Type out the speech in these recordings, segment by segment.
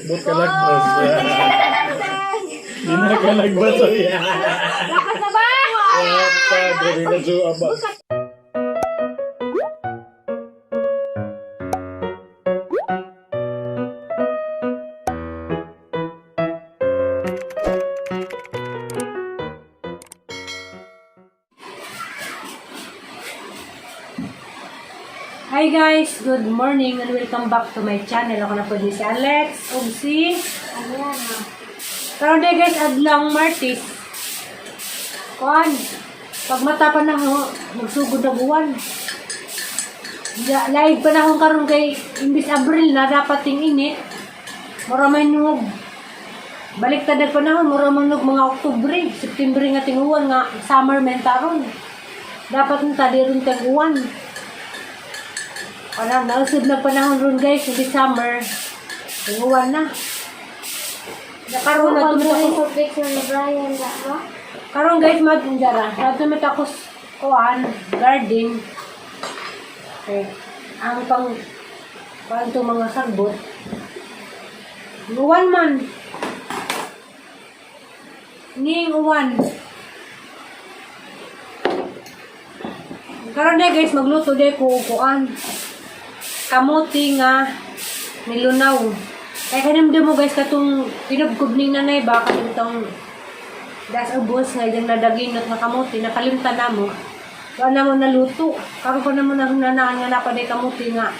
Bot kalagbas. Di na kalagbas. Oh, yeah. Lakas na ba? Wata, grabe na siya, aba. Hi guys! Good morning and welcome back to my channel. Ako na po din si Alex ug si Karon day guys, adlong Martis. Kuan, pag mata pa na ho, magsugod na buwan. Ya, live pa na akong karon kay imbis Abril na dapat ting init. Mura may nug. Baliktad na panahon, mura man nog mga Oktubre, September nga tinguan nga summer man taron. Dapat nta di ron tag-uwan. Wala, nausod na panahon ron guys, hindi summer. Tinguan na. Nakaroon na tumita ko. picture ni Brian da mo? Karon guys, mad jara. Natumit ako sa kuan, garden. Okay. Ang pang kuan to mga sagbot. Uwan man. Ning uwan. Karon na guys, magluto day ko og kuan. Kamote nga nilunaw. Kaya kanimdum mo guys katong kinubkob ning nanay ba katong das ubos nga diyang nadaginot nga kamote nakalimtan na mo. Wa na mo naluto. Karon pa na mo nahunanaan nga napaday kamote nga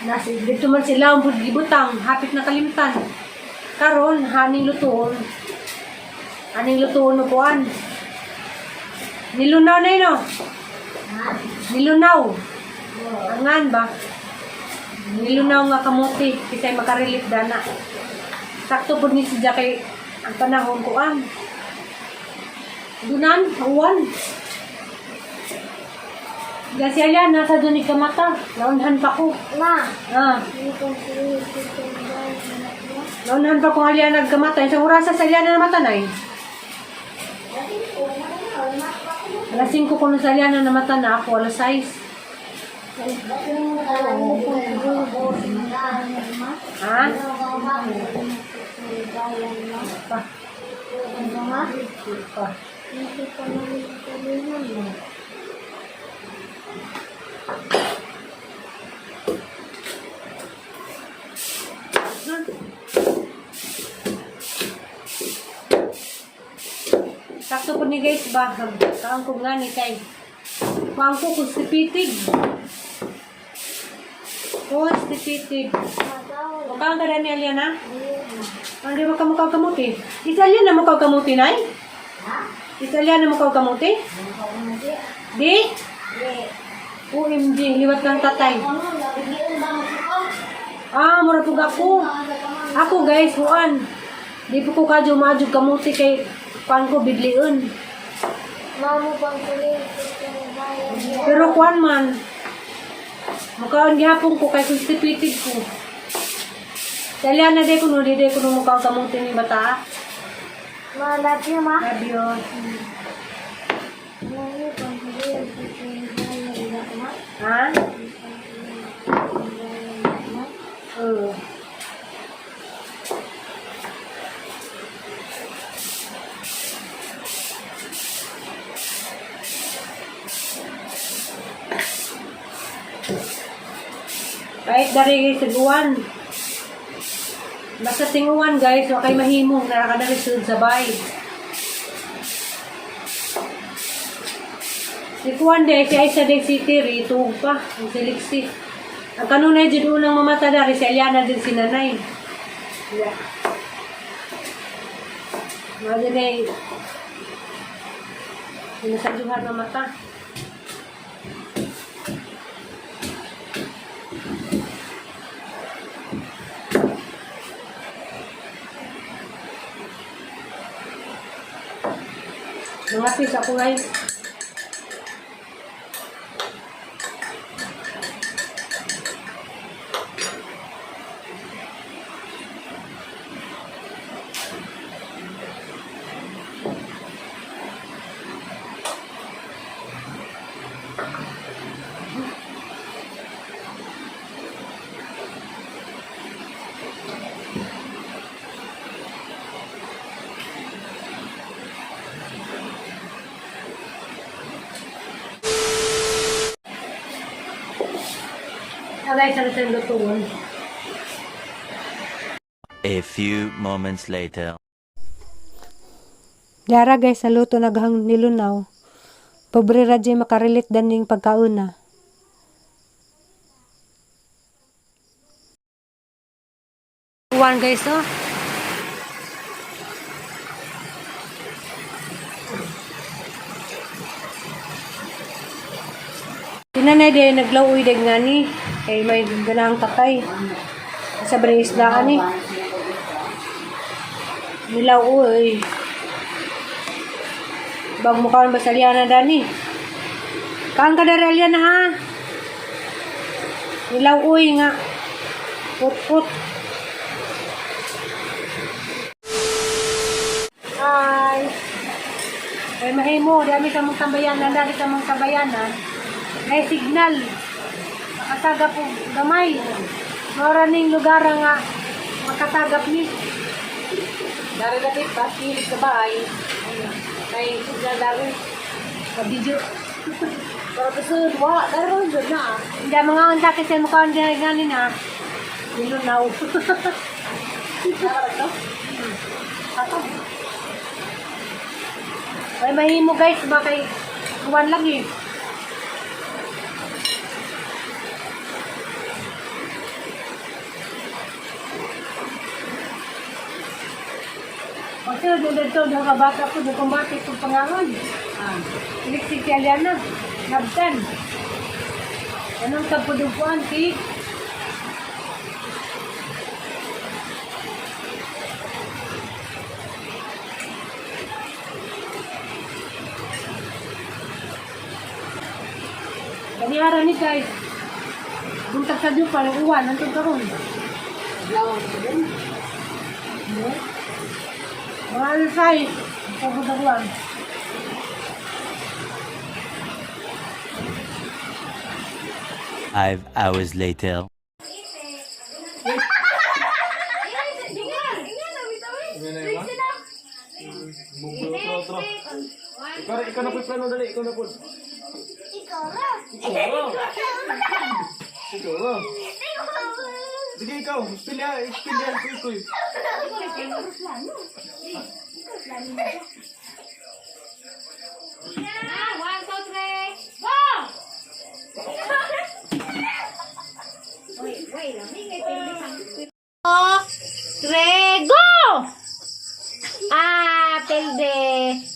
nasi dito man sila ang gibutang hapit na kalimtan. Karon haning lutuon. Aning lutuon mo kuan. Nilunaw na yun, no? Nilunaw. Angan ba? Nilunaw nga kamote kisay makarelate dana. Sakto pud ni si kay ang panahon kuan. Dunan, uwan. Gasi ala, nasa doon ni kamata. Naunhan pa ko. Ma, Ah, hindi ko picture ni Brian da mo. naunhan pa ko alya nagkamata. Isang orasa sa alya na namata na eh. Alas 5 ko na sa alya na namata na ako. Alas 6. Ha? Pa. Pa. Sakto po ni guys ba? Kaang ko nga ni kay. Kuang ko constipated. Constipated. Mukhang ka na ni Aliana? Ang di mo ka mukha kamuti. Isa Aliana mukha kamuti, nay? Isa Aliana mukha kamuti? Di? OMG, liwat ng tatay. Ah, mura pug ako. Ako guys, huan. Di po ko kadyo maadyo kamuti kay kuan ko bidlion. Mamo pang kulit picture ni Brian. Pero kuan man. Mukaon gihapon ko kay constipated ko. Dali na day ko no, di day ko no mukaon kamuti ni bata. Ma, love you, ma. Love you. Mamo pang kulit picture ni Brian da mo. Ha? Oo. Kahit dari sa guwan. Basta tinguan guys, wa kay mahimong nara ka dali sa bay. Si Kuan de, si Aisa de City, rito pa, ang siliksi. Ang kanunay dyan unang mamata dari, si Aliana din si Nanay. Yeah. Mga din ay, sinasadyuhan mamata. Mga pis ako guys. Agay sa natin lutuon. A few moments later. Dara guys, sa luto naghang nilunaw. Pobre ra jay makarelate daning pagkauna. One guys, oh. Tinanay day naglauoy day nga ni kay may ganahang tatay. Sa ba isdaan ni? Nilauoy. Bag mukhaan ba sa Liana dani? Kaan ka dari Aliana ha? Nilauoy nga. Put-put. Hi. Ay mahimo, dami ka mong tambayanan, dami ka mong tambayanan. Ay signal. Makasagap og gamay. Mora ning lugar nga makasagap ni. Dari dapit pa, kilig sa bahay. Kay signal dari. Ka-video. Pero gusto wa, dari ron jud na. Hindi mga unta kasi mukha ang gani na. Nilunaw. Ato. Ay mahimo guys, ba kay kuwan lang eh. Kasi doon dito, doon ka bata ko, doon kumbate itong pangangon. Ah, Iliksig si Aliana, nabtan. Anong tagpudupuan, si? Kanihara ni guys. Buntag sa Diyo, parang uwan, nandun ka ron. No? Mga alasay, pagbudaguan. 5 hours later. Otro, otro. Ikaw, ikaw na po yung plano, dali. Ikaw na po. Ikaw ra. Ikaw ra. Ikaw ra. Sige, ikaw. Pilihan, pilihan ko ito eh. One, two, three, go! Three, go! Ah, pilde.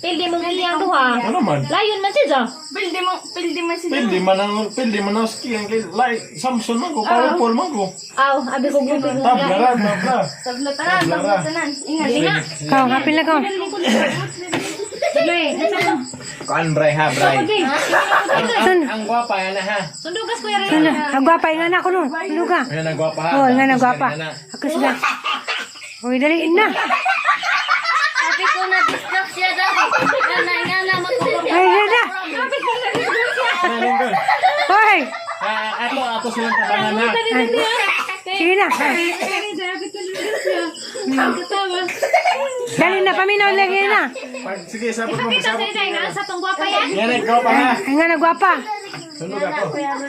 Pilde mong iyang duha. Ano man? Layon man siya. Pildi mo, pildi mo siya. Pili man ang, pili man ang ski. Ang kay, like, Samson man ko, powerful man ko. Aw, abi ko gusto mo. Tabla ra, tabla. Tabla tanan, tabla tanan. Ingat. Ikaw, hapil na ka. Kuan, bray ha, bray. Sun, Ang gwapa yan ha. Sundugas ko yari. sun, ang gwapa, nga na ako nun. Ano ka? Yan ang gwapa ha. Oo, nga na gwapa. Ako sila. Uy, dali na. Sabi ko na distract siya daw. Nga na, nga na, magpapag- Ay, na. Hoy! Ah, ato, ato silang tabangan ha. Sige na. Dali na, paminaw lagi na. Pag, sige, sabot mo, Ipakita sabot. sa isa sa tong gwapa yan. Yan ang gwapa ha. Ay, nga na gwapa. Sunog ako.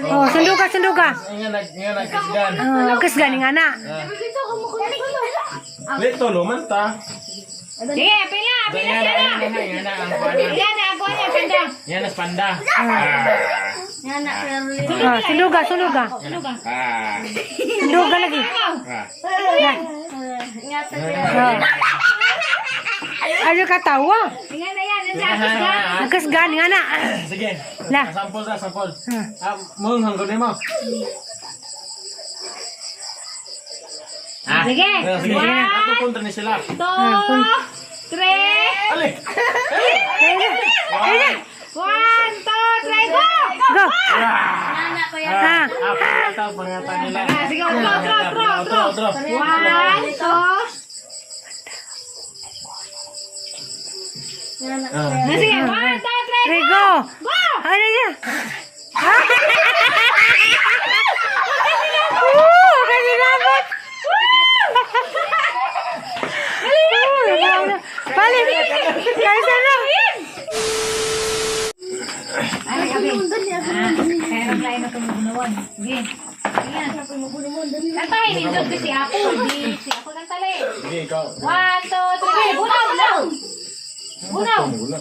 Oh, sunduka, sunduka. Nga nag, nga nagkasgan. Oh, akas gani nga na. Lito, lumanta. Sige, pila, pila Yan siya na. na, yan na, yan na, ang kuwan na. Yan na, ako niya, panda. Yan ang panda. Nga na, pero Oh, sunduka, sunduka. Ah. Sunduka lagi. Ah. Ingat sa siya. Oh. Ayo katawa. Nga na yan, yan siya, akas na. Akas gani nga na. Sige. La. Sampol ta, sampol. Ah, mong hanggang mo. Ah. Sige. Ah, sige. One. Ako kontra ni sila. Two, three, Ali. Ay na. Ay na. one, two, three, go! Go. Nga na, kuya. Ah. Ah, pangata, pangata nila. Ah, sige, otro, otro, otro, otro. Otro, otro. One, two, Nga na, Ah. Ah, sige, one, two, three, Three, go. go! Ano na? Ah! Woo! Kasi dapat. Woo! Balik. Kaysa na. Ay, abi. Ah, kaya naglain na itong gunawan. Sige. Kantay, nindot si Apple. Di si Apple kantali. Sige, ikaw. One, two, three. Bunaw, bunaw. Bunaw. Ako maguna.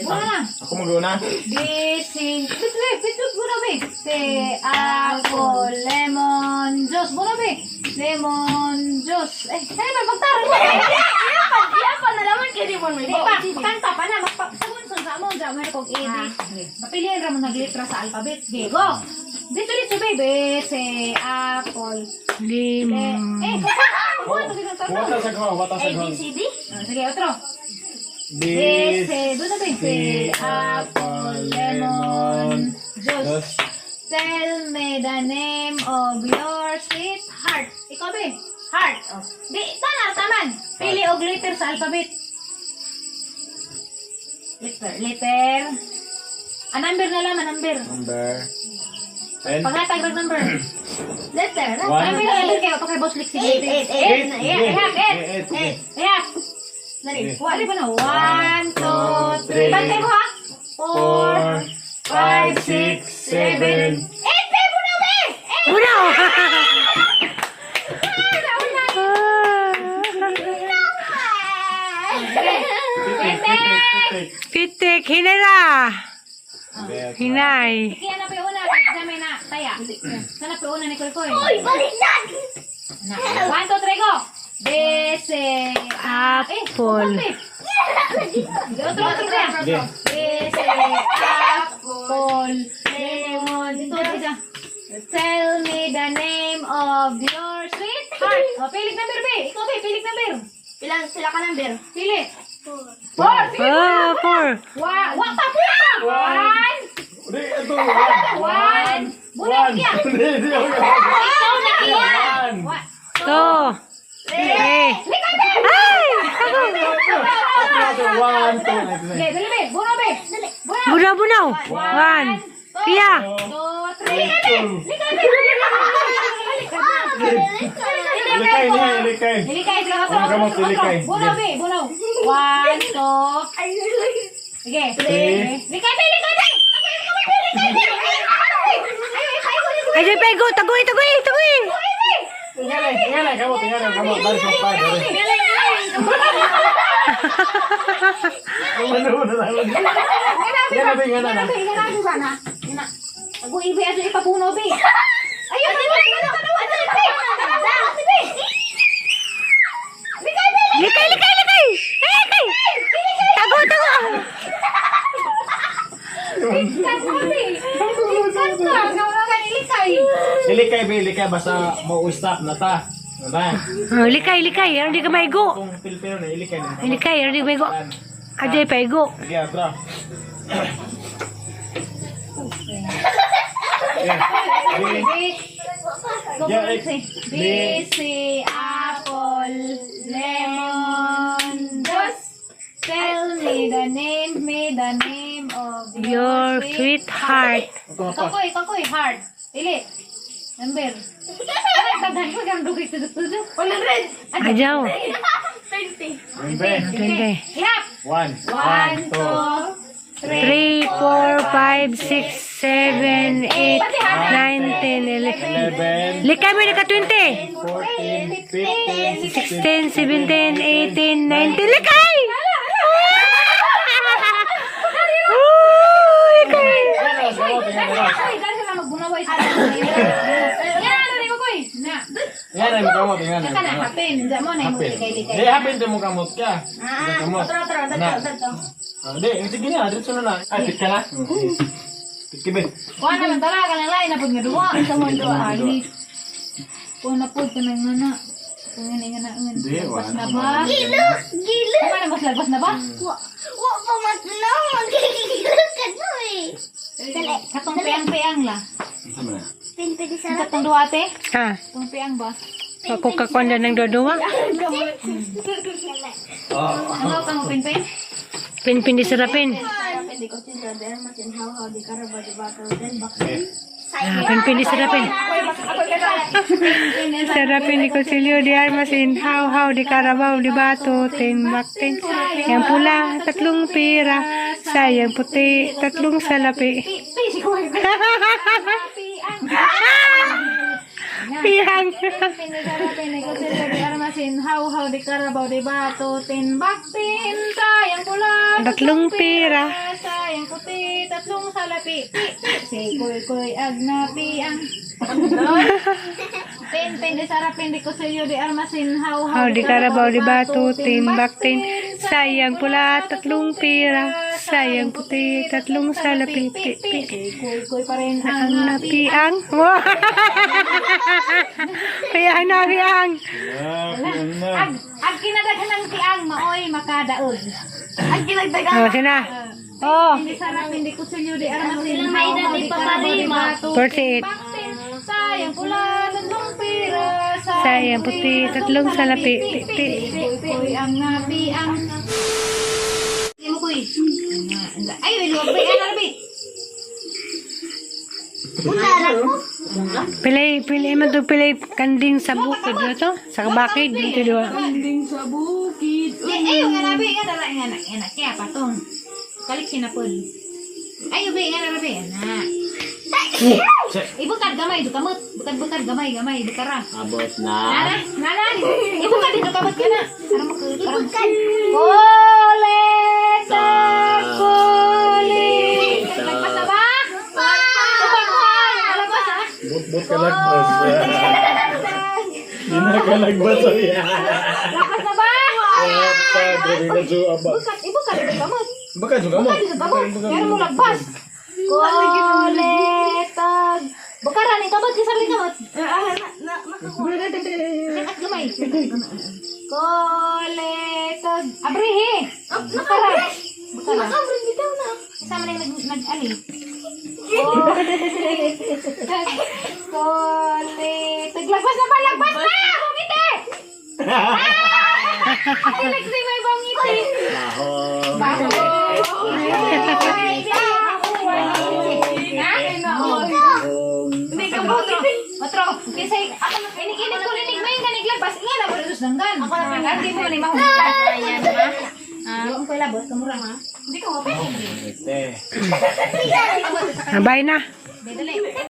Bunaw na. Ako maguna. B, C, B, B, B, bunaw, B. C, apple, lemon, juice. Bunaw, B. Lemon, juice. Eh, ay, may pagtaro. Iyapan na laman kay di mo may Di pa, kanta pa na. Magpagsagun sa mo, dyan, meron kong A, B. Mapilihan ra mo naglitra sa alphabet. Sige, go. Dito, dito, baby. C, apple. Lemon. Eh, kuha, kuha, kuha. Wata sa ko, wata sa A ko. B C D. Ah, sige, otro. B, B, C, doon na ba? C, apple, lemon, juice. Dos. Tell me the name of your sweetheart. Ikaw, be. Heart. Oh. Di, tanar, taman. Pili og letter sa alphabet. Letter, letter. A number na lang, a number. Number. 10. Paghatag ng number. Letter. One. Number na letter kayo, pa kay Boss Lixie. Eight, eight, eight. Eight. Yeah, ihap, eight. Eight, eight. Ihap. Dali. Wala pa na. One, two, three. Bantay mo, ha? Four, 4, 5, 6, 7. Eight, babe! Bunaw, babe! Eight! Bunaw! Pitik, hinay na! Hinay. Kaya na una, examine na. Taya. Sana pa una ni Koy Koy. Uy, baliktad. Na. One, two, three, go! B, C, A, eh, Apple. Otro, otro, kaya. Sige. B, C, apple, lemon. Ito, ito. Tell me the name of your sweetheart. O, pilig number, B. Ikaw, B, pilig number. Ilan sila ka number? Pili. Four. Sige. Oh, four. Wa, wa pa, pa. One. Hindi, ito. One. One. Bunaw, One. kiya. Hindi, hindi. Ikaw na, kiya. One. One. Two. Three. Ay! One, two, Sige, dali, be. Bunaw, be. Bunaw. Bunaw, bunaw. One. Kaya. Two, three. Two. Likay, be. Ilikay, ilikay, ilikay. Ilikay, sige, otro, Ang otro, gamot, otro. ilikay. Bunaw, be. Bunaw. One, two. Sige. Three. Likay, be. Likay, be. Likay, be. Ay, pego. Tagoy, tagoy, tagoy. Tingalay, tingalay, kamot, tingalay, kamot. Bari sa pa, bari. Ano, ano, ano, ano. Ngana, be, ngana na. Agoy, be, ato ipapuno, be. Ayun, ayun, ayun, ayun, ayun, Likay, likay, likay. Ay, likay. Tago, tago. Ilikay, be, ilikay, basta mo-stop na ta. Ano Oh, likay, likay. Ano di ka maigo? Kung Pilipino na, ilikay na. Likay, ano di ka maigo? Aday, paigo. Sige, atro. Yeah, B, C, apple, lemon, juice. Tell me the name of Your sweetheart. Kakoy, kakoy, heart. Pili. Number. Ay, taghan ko, ganun dugay tudok-tudok. Ajaw. 20. Be, Twenty. Ihap. one. One, two, three. 3, 4, 5, 6, 7, 8, 9, 10, 11. 11, Likay mo naka 20. 14, 15, 16, 17, 18, 19. Likay! Uy, likay! Kakoy, dahil sila magbunaway sa Yan, ano rin ko, koy? Na. Yan ay kamot, yan ay Ka na, kamot. hapin. Diyan mo na yung Hapin. likay-likay. Di, hapin din mo kamot ka. Ah, Kamot. otro, otro, Na. otro, otro. Ah, Di, sige na, diretso na na. Ay, pit ka na. Pit ka ba? Kuha naman tara, kanang lain na pud nga duwa. Sa mo duwa. Ali. Kuha na pud kanang nga na. Kung nga nga na. Hindi, Lagpas wala na ba? Gilok, gilok. Kuha na mas lagpas na ba? Wa, wa pa matnaw, magigilok ka no eh. Dali. Katong peang-peang la. Sama na. Pin, pin, sarap. Katong duwa ate? Ha? Katong peang ba? Ako kakwanda ng dodowa. Oh. Ano ka mo pinpin? Pinpindi sarapin. Ah, pinpindi sarapin. Sarapin ni Consilio di Armas in how how di Carabao di Bato ten bakten. Yang pula tatlong pira, sayang puti tatlong salapi. Pi, si kuya. Peang. Pinigara, pinigosilo di armasin, how how di karabaw di bato, tinbak tin, sayang pula, Tatlong pira. Sayang puti, tatlong salapi, pi, pi, si kuy kuy agnapi ang. Tin tin di sarapin di kusilyo di armasin, how how How di karabaw di bato, timbak tin. Sayang pula, tatlong pira. Sayang puti, tatlong salapi. Pi, pi. Si kuy kuy pa rin Ang napiang. Wow! Piang na, piang. Ah, piang na. Ag kinadaghan ng tiang maoy makadaog. Ang kinagdagan. Oh, sina. Oh, Hindi sarap, hindi kutsilyo, di armasin. Sila may edad, di pa parima. 48. Sayang pula, tatlong pira. Sayang puti, tatlong salapi. Pi, pi. Kuy ang napi ang. Hindi mo kuy. Ay, wait, wait, wait, ano, rabi? Pilay, pilay man to, pilay kanding sa bukid no to? Sa bakid dito diwa. Di, ay, nga rabi, nga dala, nga na, nga na, kaya patong. Kalik sinapon. Ay, ubi, nga na rabi, na. Ibukad gamay, dukamot. Bukad-bukad gamay, gamay, bukara. Abot na. Nana, nana, ibukad dito kamot ka na. Para mo Ibukad. Koleta, koleta. Lagpas na ba? Lagpas ah. But-but ka lagpas. Hindi na ka lagpas. Lagpas na ba? Apa, grabe ka dyan, aba. Ibukad, ibukad dito kamot. Baka dyan ka mo. Dito kamot. Pero mo lagpas. Koleta. Bukara ni kamot, kisar ni kamot. Sikat gamay. Koleta. Abrihi. Bukara. Bukara. Kasama na yung nag-ali. Kulit. Lagpas na ba? Lagpas na! Bungiti! Ah! Lexi, may bungiti. Bahong. Baho. Bahong. Hindi ka bungiti. Otro, kasi ako inikinig ko rinig may kanig lagpas. Nga na mo rin danggan. Ako na Andi mo ni mahumita. Ayan ha. Ah, ang ko labot kamura ha. Hindi ka mapay. Ete. Bye na. Dali.